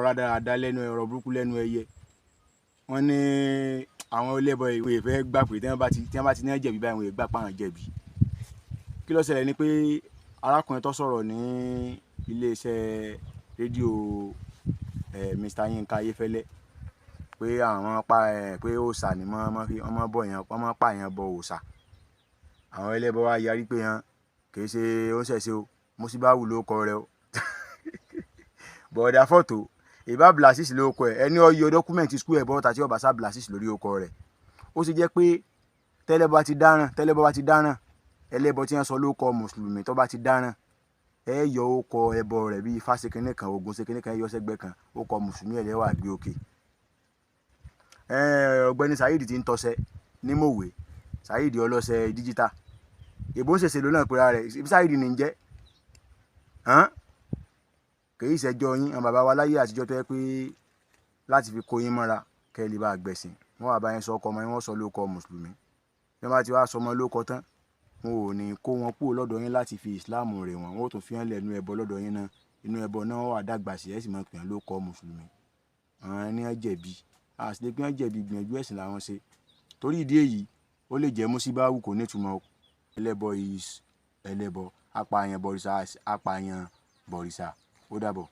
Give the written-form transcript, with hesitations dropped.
Rádaràda lẹ́nu, ọ̀rọ̀ burúkú lẹ́nu ẹyẹ. Wọ́n ní àwọn ẹlẹ́bọ ìwé ìfẹ́ gbà pé tí wọ́n bá ti ní jẹ̀bi báyìí, wọ́n gbà pé àwọn jẹ̀bi. Kí ló ṣẹlẹ̀ ni pé arákùnrin tó sọ̀rọ̀ ní iléeṣẹ́ rédíò Mr. Yinka Ayéfẹ́lẹ́ pé àwọn pa ẹ pé òòṣà ni wọ́n fi wọ́n mọ́ bọ̀ yẹn, wọ́n mọ́ pààyàn bọ òòṣà. Àwọn ẹlẹ́bọ wa yarí pé hàn kì í ṣe ó ṣẹ̀ṣẹ̀ o, Mùsíbáwù ló kọ rẹ o. Bọ̀dà fọ́tò ìbá Blasis ló kọ ẹ, ẹni ó yọ document school ẹ̀ bọ́ta tí ọba sá Blasis lórí ọkọ rẹ̀. Ó sì jẹ́ pé tẹ́lẹ̀bọ bá ti dáràn, tẹ́lẹ̀bọ bá ti dáràn, ẹlẹ́bọ tí wọ́n sọ ló kọ mùsùlùmí tó bá ti dáràn, ẹ yọ ókọ ẹbọ rẹ̀ bíi ifá ṣe kinní kan, Ògún ṣe kinní kan, ẹ yọ sẹ́gbẹ́ kan, ó kọ mùsùlùmí ẹ̀ lẹ́wà gbé òkè. Ọ̀gbẹ́ni Saheed ti ń tọ́sẹ̀ ní Mòwe, Saheed ọlọ́sẹ̀ díjítà, ìbò ń ṣèṣe ló náà pera rẹ̀, ibi Saheed ní ń jẹ́ kì í ṣẹjọ́ yín. Àwọn bàbá wa láyé àtijọ́ tó yẹ pé láti fi kó yín mọ́ra kẹ́ ẹ lè bá gbẹ̀sìn, wọ́n wà bá yín sọ ọkọ ọmọ yín, wọ́n sọ lóko mùsùlùmí. Bí wọ́n bá ti wá sọmọ lóko tán, wọn ò ní kó wọn kúrò lọ́dọ̀ yín láti fi ìsìláàmù rè wọ́n, wọ́n ó tún fi hàn lẹ́nu ẹbọ lọ́dọ̀ yín náà. Inú ẹbọ náà wà dàgbà sí, ẹ̀ sì máa pè wọ́n lóko mùsùlùmí. Àwọn ẹni wọ́n jẹ̀bi, a sì lè pé wọ́n jẹ̀bi, gbìyànjú ẹ̀sìn làwọn ṣe. Torí ìdí èyí, ó lè jẹ́ Mùsíbáwù, kò ní ìtumọ̀. Ẹlẹ́bọ is ẹlẹ́bọ, apààyàn bọ̀rìṣà, apààyàn bọ̀rìṣà. Ó dàbọ̀.